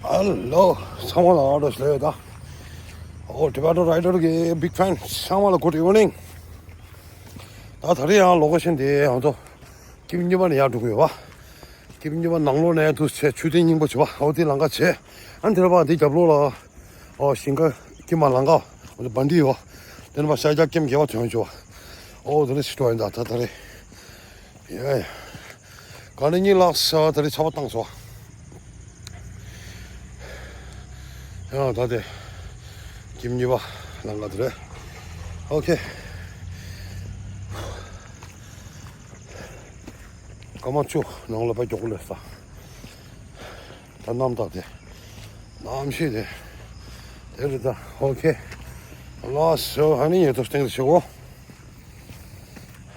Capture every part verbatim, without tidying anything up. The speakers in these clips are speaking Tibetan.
ཧེ་ལོ། ཚང་མ་ལ་ཨ་རོ་ཤ་ལེ་ད། ཨོ་Tibeto Rider གི་big fan ཚང་མ་ལ good evening། ད་ད་རེས་ཡང་ལོ་ཀེ་ཤན་དེ་ང་ཚོ་ཀིམ་གཉིས་པ་ནས་ཡར་འགྲོ་གི་ཡོད་པ། ཀིམ་གཉིས་པ་ནང་ལོགས་ནས་དུ་བྱས་མཆོད་རྟེན་རྙིང་པ་བྱས་པ། ཨོ་དེ་ལམ་ཁ་བྱས། ཨ་ནི་དེ་ར་པ་འདི་རྒྱབ་ལོགས་ལ་ཨོ་ཞིང་ཁ་ཀིམ་མ་ལམ་ཁ་ཨོ་བན་ཌི་ཡོད། དེ་ནས་པ་ཤར་རྒྱག་ཀིམ་བརྒྱད་པ་ཐོན་བྱས་པ། ཨོ་དེ་རེ་ཞིག་འགྲོ་ཡིན་ད་ད་ད་རེ། ཡ་ཡ། ག་ནས་གཉིད་ལགས་ས་དེ་རིང་ཆར་པ་བཏང་སོང་། ཡང་ད་དེ་ཀིམ་གཉིས་པ་ལམ་ཁ་དེ་རེད། ཨོ་ཁེ། སྐར་མ་བཅུ་ནང་ལ་ཕར་མགྱོགས་པོ་སླེབས་ས། ད་གནམ་དྭངས་དེ། གནམ་གཤིས་དེ། དེ་རེད་ད། ཨོ་ཁེ། ལགས་སོ། ཨ་ནི་ཡོད་དོ་སྟེང་དུ་ཆེ་གོ།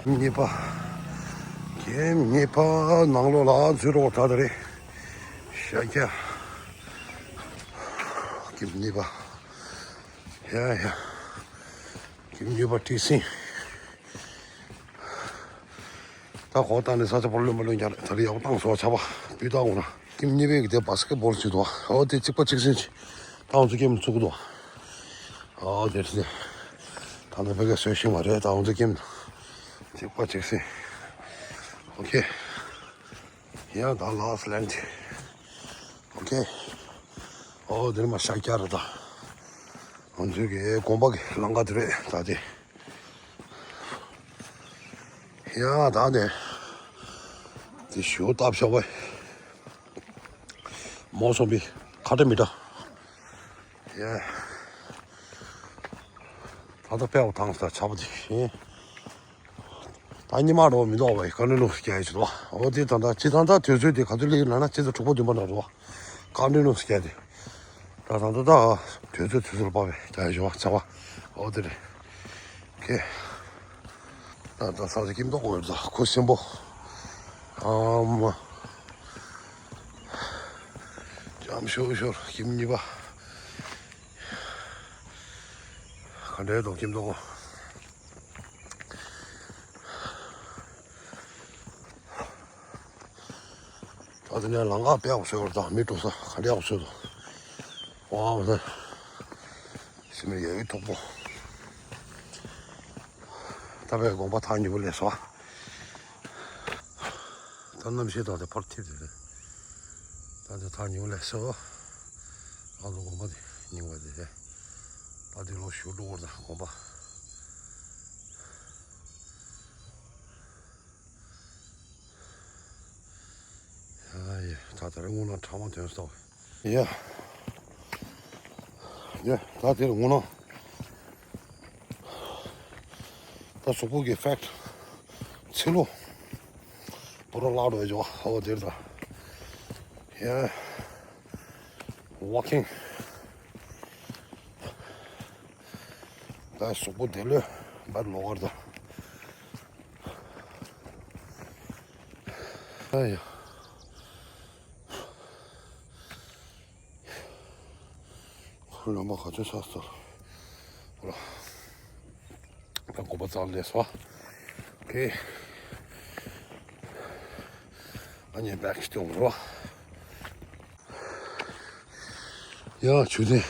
གཉིས་པ། ཀིམ་གཉིས་པ་ནང་ལོགས་ལ་འཛུལ་རོགས་ད་ད་རེད། ཤ་རྒྱག་ཀིམ་གཉིས་པ། ཡ་ཡ། ཀིམ་གཉིས་པ་བྲིས་ཟིན། ད་གོ་བཏང་ནས་ས་ཆ་བོར་ལོན་པ་ལོན་ཀྱང་ད་རེས་ཡག་པོ་བཏང་སོང་ཆ་པ་སྤུས་དག་འོང་ན། ཀིམ་གཉིས་པའི་གི་དེ་བ་སི་ཀེ་བོལ་བྱེད་དོ། ཨོ་དེ་གཅིག་པ་གཅིག་སྲིང་བྱེད། ད་ང་ཚོ་ཀེམ་བཙུགས་འདུག་ཨོ་དེ་རེད། ད་ནི་ཕ་གིར་བཟོས་ཤིང་མ་རེད། ད་ང་ཚོ་ཀེམ་གཅིག་པ་གཅིག་སྲིང་། ཨོ་ཁེ། ཡང་ད་ལ་སི་ལེན་ཌི། ཨོ་ཁེ། ཨོ་དེ་ནས་མར་ཤར་རྒྱག་རེད་ད། ང་ཚོའི་གི་དགོན་པ་གི་ལམ་ཁ་དེ་རེད་ད་དེ། ཡ་ད་ནས་དེ་ཞོ་བཏབ་ཤག་པ། མོ་སོང་པའི་ཁ་བྲལ་མི་འདྲ། ཡ། ད་ལྟ་དཔེ་བ་ཐང་ས་ཆགས་པ་དེ་བཞིན། ད་ཉི་མ་རོ་མི་འདུག་བ། ཀ་འདྲ་ནོ་སྐྱ་ཡི་ཆུ་བ། འོ་དེ་ད་ད་ཅི་ད་ད་དུས་ཚོད་དེ་ག་ཚོད་ལེགས་ན་ན་ཅི་ད་དྲུག་པ་བདུན་པ་འདྲ་རོ། ཀ་འདྲ་ནོ་སྐྱ་དེ། ད་ད་ད་ད་དུས་ཚོད་དུས་ཚོད་ལ་བབས་པའི་ད་ཡི་ཆུ་བ་ཚ་བ། འོ་དེ་རེད། ཁེ། ད་ད་ས་དེ་ཀིམ་ཏོག་གོ་ཡོད་ད་ཁུ་སིམ་པོ། ཨམ། ཅམ་ཤོར་ཤོར་ཀིམ་གཉིས་པ། ག་འདྲའི་དོག་ཁྱིམ་དོག་ད་དེ་ནས་ལམ་ཁ་དཔེ་ཡག་པོ་བཟོས་པ་རེད་ད། མི་འགྲོ་ས་ག་འདྲ་ཡག་པོ་བཟོས་འདུག་ཝའོ། ད་ཞི་མི་ཡ་ཡི་དོག་པོ། ད་བའི་དགོན་པ་ཐག་ཉེ་པོ་སླེབས་སོང་། ད་གནམ་གཤིས་དང་དེ་ཕར་ཐིབས་དེ་རེད། ད་དེ་ཐག་ཉེ་པོ་སླེབས་སོང་། ང་ཚོ་དགོན་པ་དེ་རྙིང་པ་དེ་རེད། ད་དེ་ལོ་ཞུ་འགྲོ་བར་ད་དགོན་པ། ཡ་ཡ། ད་ད་རེས་སྔོན་ལ་ཁྲག་མ་ཐོན་སོང་། ཡ། ཡ་ད་དེར་སྔོན་ལ། ད་གཟུགས་པོ་གི་ཕེཊ། ཚི་ལོ། པོ་ར་ལག་འགྲོ་ཡོད་ཨོ་དེར་ད། ཡ། ཝོ་ཀིང་། ད་གཟུགས་པོ་དེ་ལོས་བར་ལོག་གར་ད། ཨ་ཡ། ཁོ་ལོན་པ་ག་ཚོད་ཆགས་སོང་། ཧོ་ར། ད་དགོན་པ་ཙམ་ལས་སོ། ཨོ་ཁེ། ཨ་ནི་བེག་སི་ཊོབ་རོ། ཡ་ཆུ་ཚན།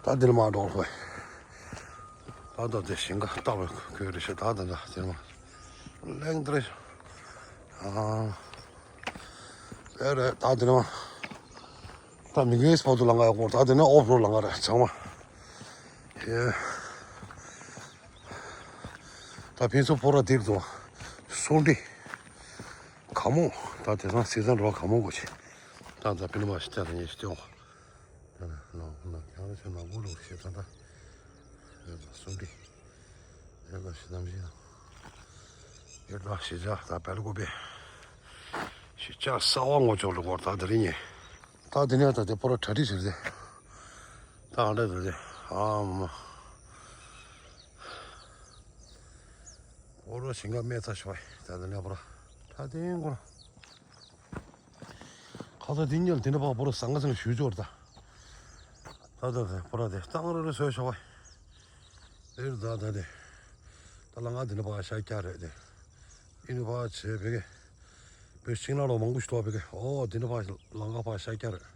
ད་འདིར་མ་འགྲོ་ཧོ། ད་ད་དེ་ཞིང་ཁ་ལྟ་བའི་ཁོས་རེ་ཞིག་ད་ད་ད་དེར་མ། གླེང་དེར། ཨ། ཨེ་རེད་ད་དེར་མ། ད་མི་གེས་པོ་ཏུ་ལང་ག་ཡག་པོ་ད་དེ་ནས་ཨོབ་རོ་ལང་ག་རེད་ཚང་མ། ཡེ། ད་ཕན་ཚུན་ཕོ་ར་དེར་དུ། སོང་འདི། ག་མོ། ད་དེ་སང་སི་ཛན་རོ་ག་མོ་གོ་ཆེ། ད་ད་ཕན་མ་ཤི་ད་ད་ཉེ་ཤི་ཏེ་འོ། ད་ན་ན་ན་ཁྱང་རེ་ཆེ་ན་བུ་རུ་ཤི་ད་ད། ཡ་ད་སོང་འདི། ཡ་ད་ཤི་ནམ་ཤི་ད། ཡ་ད་ཤི་ཇ་ད་བེལ་གོ་བེ། ཤི་ཇ་ས་བ་ངོ་ཅོག་ལུ་གོ་ད་དེ་རིང་ཉེ། ད་དེ་ནས་ད་དེ་པོ་ར་གྲ་སྒྲིག་ཟེར་ཏེ། ད་ཨ་འདྲ་ཟེར་ཏེ། ཨ་མ། པོ་ར་ཞིང་ཁ་སྨད་ཚ་ཞོ་ཡི་ད་དེ་ནས་པོ་ར། ད་དེ་ཡིན་གོ་ར། ཁ་ས་དེ་ཉལ་དེ་འདྲ་པ་པོ་ར་ཟང་ངེ་ཟིང་ཞུ་ཅོར་ད། ད་ད་དེ་པོ་ར་དེ་གཙང་ར་རེ་བཟོས་ཞོ་ཡི། དེར་ད་ད་དེ། ད་ལ་ང་དེ་འདྲ་པ་ཤ་རྒྱག་རེད་དེ། ཨིན་བ་ཆེ་བེ་གེ། བོད་ཤིང་ནགས་ལོ་མང་པོ་ཞིག་ཐོག་བེ་གེ། ཨོ་དེ་འདྲ་ཕ་ལང་ཀ་ཕ་ཤ་རྒྱག་རེད།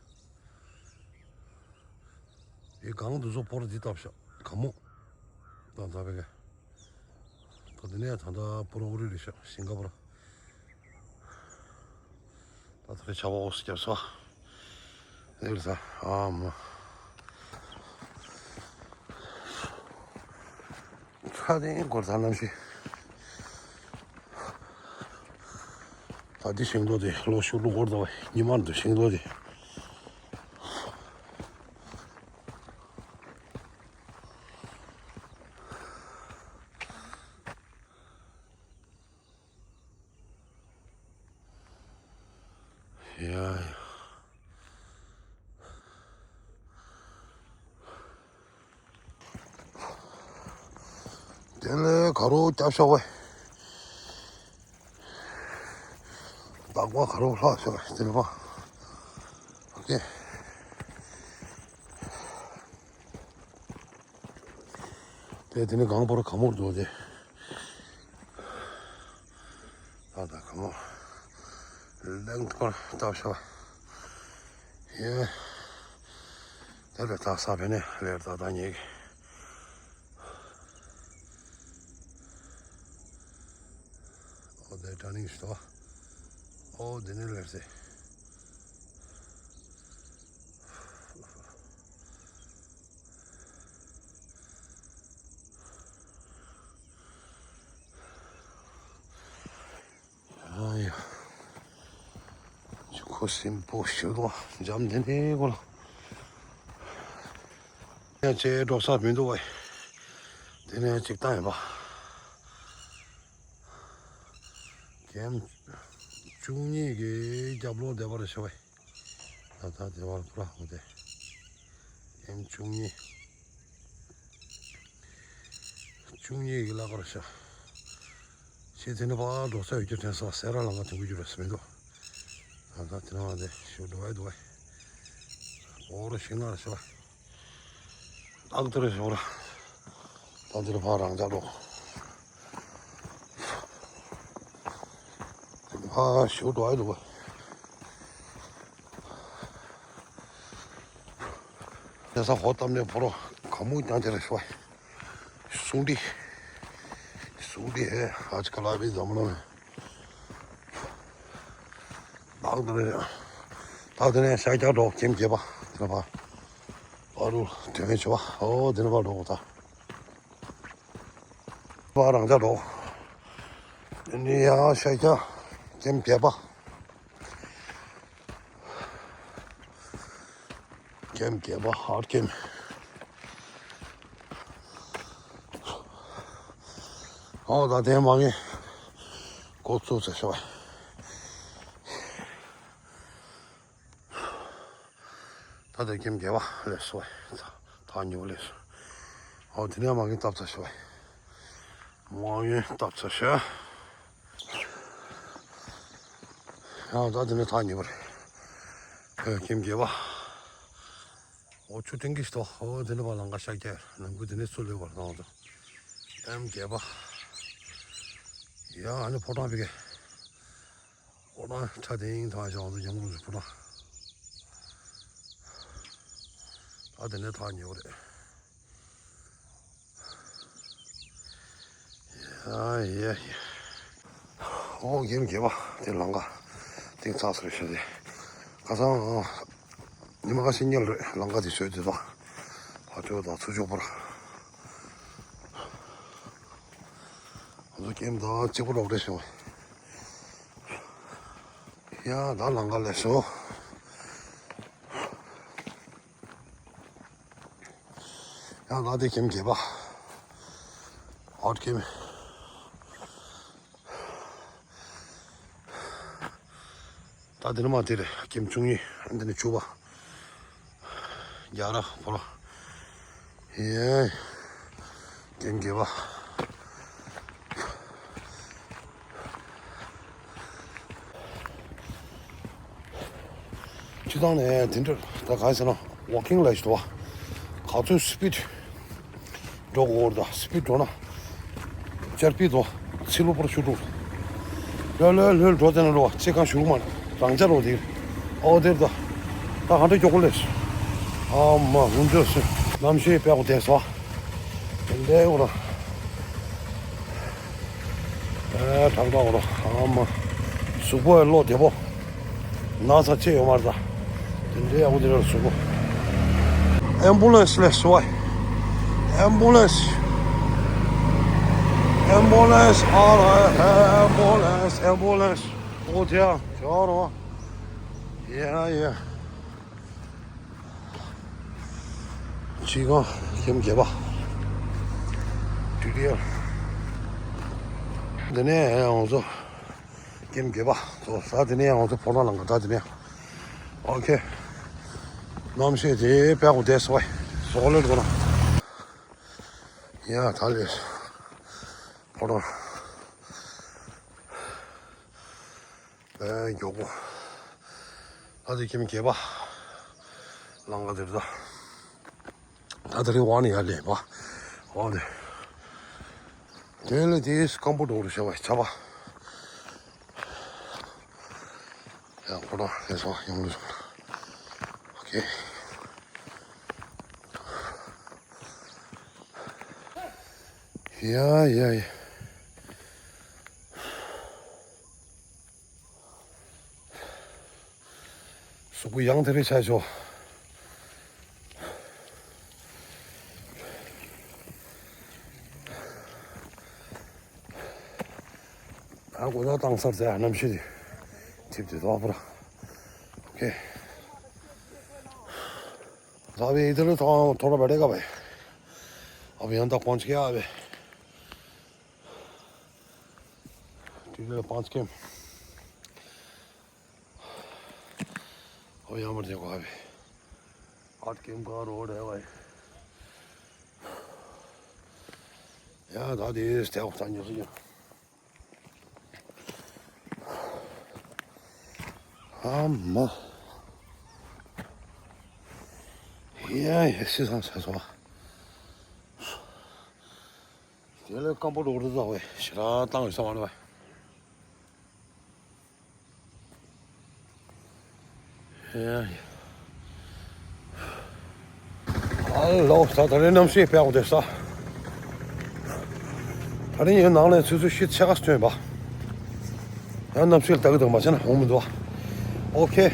ཡི་གང་དུ་བཟོ་ཕོར་འདི་བཏབ་ཤག་ག་མོ། ད་ད་བེ་གེ། ད་དེ་ནས་ད་ད་པུ་རོ་ཨུ་རི་རེད་ཤག་ཤིང་ཀ་པུར། ད་ད་རེ་ཆ་བ་འོ་སི་རྒྱབ་སོ། ཨེ་ལ་ས་ཨ་མ། ཚ་དེ་སྐོར་ད་ནམ་ཞིག་ད་འདི་ཤིང་ཏོག་དེ་ལོ་ཤུགས་ལུ་འགོར་ད་བ་ཉི་མར་འདུག་ཤིང་ཏོག་དེ། ཡ་ཡ། དེ་ལས་ག་རོ་རྒྱབ་ཤོག་བས། བདག་པ་ག་རོ་ལྷག་ཤོག་བས་དེ་ལས་པ། ཨོ་ཀེ། དེ་དེ་ནས་གང་པོར་ག་མོར་འགྲོ་དེ། ད་ད་ག་མོ། ལེགས་པར་བཏབ་ཤོག་ཡེ། དེ་ལས་ད་ས་བེ་ནས་ལེར་ད་ད་ཉེ་གི། ཨོ་དེ་ད་ནིང་ཤི་ཏོ། ཨོ་དེ་ནས་ལེར་སེ། ཨ་ཡ། ཁོ་སིམ་པོ་ཞུ་དོ་འཇམ་དེ་འདྲའི་གོ་ལ། ཡང་ཅེ་འགྲོ་ས་མི་འདུག་བས། དེ་ནས་ཅིག་བཏང་ཡིན་པ། ཀེམ་བཅུ་གཉིས་ཀྱི་རྒྱབ་ལོགས་བསྡད་པར་ཤོག་བས། ད་ལྟ་དེ་བར་པུ་ར་ཧོ་དེ། ཀེམ་བཅུ་གཉིས། བཅུ་གཉིས་ཀྱི་ལ་ཀར་ཤག་ཤེས་ཚེ་ནི་ཕར་འགྲོ་ས་ཡོད་རྒྱུ་དྲན་ས་སེ་ར་ལང་ཀ་དུང་གི་རྒྱུ་རེད་ཟེར་མི་འདུག་ད་ལྟ་དེ་ནང་དེ་ཞུ་འགྲོ་བའི་འདུག་བས། འོ་ར་ཤིང་ནགས་ཤག་ཨག་ཏུ་རེ་ཤོག་ར། ད་འདིར་ཕར་རང་ཅག་འགྲོ། ཕར་ཞུ་འགྲོ་ཡི་འདུག་བས། དེ་ས་ཧོ་གཏམ་ནས་ཕོ་རོ་ག་མུ་ཀྱང་དེ་རེ་ཤོག་བས། སུང་ཏི། སུང་ཏི་ཧེ་ཨ་ཅི་ཀ་ལ་བི་འཛམ་གླིང་། ད་དེ་ནས་ད་དེ་ནས་ཤ་རྒྱགས་འགྲོ་ཀེམ་བརྒྱད་པ་དེ་ནས་ཕར། ཨ་རུ་དེ་ནས་བྱེད་པ་ཨོ་དེ་ནས་ཕར་འགྲོ་ད། ཕར་རང་ཅག་འགྲོ། དེ་ནས་ཡང་ཤ་རྒྱགས་ཀེམ་བརྒྱད་པ། ཀེམ་བརྒྱད་པ་ཧར་ཀེམ། ཨོ་ད་དེ་མ་ངེས་ཀོ་ཚུགས་ཚེ་ཤོག་ད་དེ་ཀེམ་བརྒྱད་པ་ལས་སོ། ད་ཉོ་ལས་སོ། ཨོ་དེ་ནས་མ་ངེས་སྟབས་ཚ་ཤོག་མ་ངེས་སྟབས་ཚ་ཤོག་ཡང་ད་དེ་ནས་ཐག་ཉེ་བར། ཁྱིམ་རྒྱལ་བ། འོ་ཆུ་ཏིང་གི་ཤི་ཏོ། འོ་དེ་ནས་བ་ལང་ཀ་ཤག་རྒྱལ་ནང་ཁུལ་དེ་ནས་ཚུར་ལེ་བར་བཏང་དོ། ཨེམ་རྒྱལ་བ། ཡང་ཨ་ནི་ཕོ་བྲང་པི་གེ། ཕོ་བྲང་ཁྲ་དེ་ཡིན་ཐང་ཞང་དུ་ཡང་རུ་ཕོ་བྲང་། ད་དེ་ནས་ཐག་ཉེ་བ་རེད། ཡ་ཡ་ཡ། ཨོ་རྒན་རྒན་པ་དེ་ལང་ཀ་སྟེང་ཚགས་སུ་རེད་ཤག་དེ། ཁ་སང་ཉི་མ་ཁ་ཤས་ཉལ་རེད་ལང་ཀ་དེ་བཟོས་དེ་དང་། ཕ་ཆོས་དང་ཚུར་ཕྱོགས་པར། ང་ཚོ་ཀེམ་དང་གཅིག་པོ་རོགས་རེད་ཤག་ཡ་ད་ལང་ཀ་ལས་སོ། ཡང་ལ་དེ་ཁྱིམ་བརྒྱད་པ། ཨོ་ཁྱིམ། ད་དེ་ནི་མ་དེ་རེད་ཁྱིམ་བཅུ་གཉིས་འདི་ནི་བཅུ་པ། རྒྱ་ར་ཕོ་ར། ཡེ། ཁྱིམ་བརྒྱད་པ། སྤྱི་བཏང་ནས་དེ་འདྲ་ད་གང་ཟེར་ན་ཝོ་ཀིང་ལ་ཞིག་འགྲོ་བ། ག་ཚོད་སི་པིཌ་འགྲོ་དགོས་རེད་ད་སི་པིཌ་འགྲོ་ན་ཅར་པི་དོ་ཚི་ལོ་པར་ཆུ་འགྲོ། ལྷོད་ལྷོད་ལྷོད་འགྲོ་དེ་ན་འགྲོ་བ་ཅི་གང་ཞུགས་མ་རང་ཅག་རོ་དེ། ཨོ་དེར་ད། ད་ཧ་འདྲ་མགྱོགས་པོ་ལས། ཨ་མ་ཧུན་ཇོ་སི་གནམ་གཤིས་དཔེ་ཡག་པོ་བསྡད་སོ། དེ་འདྲའི་འོ་ར། ཨེ་དྲག་དྲག་འོ་ར་ཨ་མ། གཟུགས་པོ་ཡང་བློ་བདེ་པོ། ན་ཚ་ཅི་ཡོད་མ་རེད་ད། དེ་འདྲའི་ཡག་པོ་དེ་ར་གཟུགས་པོ། ཨེམ་བུ་ལན་སི་ལས་སུ་བ། ཨེམ་བུ་ལན་སི། ཨེམ་བུ་ལན་སི་ཨ་ར་ཨེམ་བུ་ལན་སི་ཨེམ་བུ་ལན་སི། ཨོ་དེ་ཡང་དེ་ཡང་རོ། ཡ་ཡ། ཅི་གང་ཁྱིམ་བརྒྱད་པ། ཏི་ཏི་ཡ། འདི་ནས་ཡང་ཚོ། ཁྱིམ་བརྒྱད་པ། ཚོ་ས་འདི་ནས་ཡང་ཚོ་ཕོ་བྲང་ལང་ག་ད་འདི་ནས། ཨོ་ཁེ། གནམ་གཤིས་དེ་དཔེ་ཡག་པོ་བསྡད་སོང་བས། སོག་ལེར་དགོས་ན། ཡ་ད་ལས། ཕོ་བྲང་། ཨེ་མགྱོགས་པོ། ད་དེ་ཁྱིམ་བརྒྱད་པ། ལང་ག་དེར་ད། ད་དེ་རིང་བ་ནི་ཡ་ལས་པ། བ་ནི། དེ་ལས་དེ་སྐམ་པོ་འགྲོ་རུ་བྱ་བ་བྱ་བ། ཡ་ཁོ་རང་ལས་སོ་ཡོང་ལུས་སོང་། ཨོ་ཁེ། ཡ་ཡ་ཡ། གཟུགས་པོ་ཡང་དེ་རེད་ཆ་ཤོག་ཨ་གོ་ད་དྭངས་གསར་ཟེར་གནམ་གཤིས་དེ། ཐིབས་དེ་དོག་པོ་ར། ཨོ་ཁེ། ད་བའི་དེ་ལ་ཐོག་ཐོག་ར་བ་རེ་ག་བའི། ཨ་བའི་ཡང་ད་གོང་ཆི་ཡ་བའི། དེ་ལ་པང་ཁེམ། ཨོ་ཡ་མར་དེ་གོ་ཧ་བི། ཨར་ཁེམ་ག་རོ་རེ་བའི། ཡ་ད་དེ་སྟེ་ཨོ་ད་ཉོ་སུ་ཡ། ཨ་མ། ཡ་ཡ་སི་སང་ས་སོ། དེ་ལས་སྐམ་པོ་རོ་རེ་ད་བའི་ཞི་ར་བཏང་ཡོད་ས་མ་རེད་བའི། ཨ་ལོ། ད་ད་རེས་གནམ་གཤིས་དཔེ་ཡག་པོ་བསྡད་ས། ད་རེས་ངའི་ནང་ནས་ཆུ་ཚོད་བཞི་ཕྱེད་ཀ་ཐོན་པ། ཡང་གནམ་གཤིས་ལ་ལྟ་གི་འདུག་མ་བྱས་ན་འོང་མི་འདུག་ཨོ་ཁེ།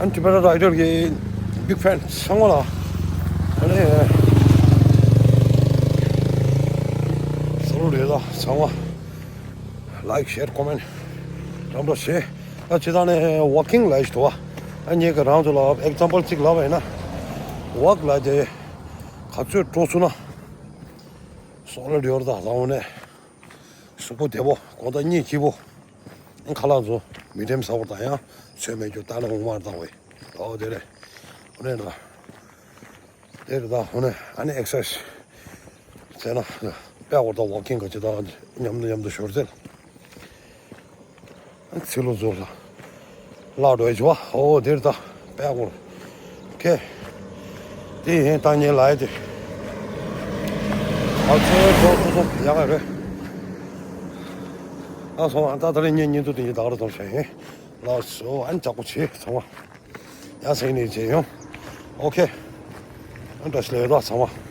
ཨན་ཊི་པེ་ར་རའི་ཌར་གི་བིག་ཕེན་ཚང་མ་ལ། ཨ་ནི། སོ་རུ་རེད་ད་ཚང་མ། ལའིཀ་ཤེར་ཀོ་མེན་ཊི་རམ་འདྲ་བྱེད། ད་ཇི་ལྟར་ནས་ཝོག་ཀིང་ལབ་ཞིག་འདུག་བ། ཨ་ངས་ཀྱི་རང་ཚོ་ལ་ཨེག་ཛམ་པལ་གཅིག་ལབ་པ་ཡིན་ན། ཝོག་ལབ་དེ་ག་ཚོད་འགྲོ་ཚུགས་ན་སོག་ལེ་ཡོར་དང་བཟང་བོ་ནས་གཟུགས་པོ་བདེ་པོ་དགོང་དག་གཉིད་སྐྱིད་པོ། ཁ་ལག་ཚོ་མི་འགྲེམ་ཟ་བོ་དང་ཡང་ཚོད་མེད་རྒྱུ་ལྟ་ན་འོང་མ་བཏང་བས། ཨོ་དེ་རེད། འོ་ནས་ན། དེ་རེད་ད་འོ་ནས་ཨ་ནི་ཨེག་སར་སའིཛ་བྱས་ན་དཔེ་འོར་ད་ཝོག་ཀིང་ག་ཅི་ད་མཉམ་དུ་མཉམ་དུ་ཞོར་ཟེར། ཚི་ལུ་ཟུར་ལ་བརླག་འགྲོ་ཡི་བ། ཨོ་དེར་ད་པད་ཀོར་ཁེ། དེ་ཡིན་ད་ངས་ལ་ཡི་དེ་ཨ་ཚོའི་གྲོགས་སོ་སོ་ཡག་ག་རེད། ཨ་སོང་ཨ་ད་ད་རེས་ངས་ཉིན་དུ་དེ་ཡི་ད་ག་རེ་ཙམ་བྱས་ཡིན། ལགས་སོ་ཨ་ནི་ཅག་པོ་བྱེད་ཚང་མ་ཡ་སེང་ནས་བྱེད་ཡོང་། ཨོ་ཁེ། ཨ་འདྲ་ཞིག་ལས་ད་ཚང་མ།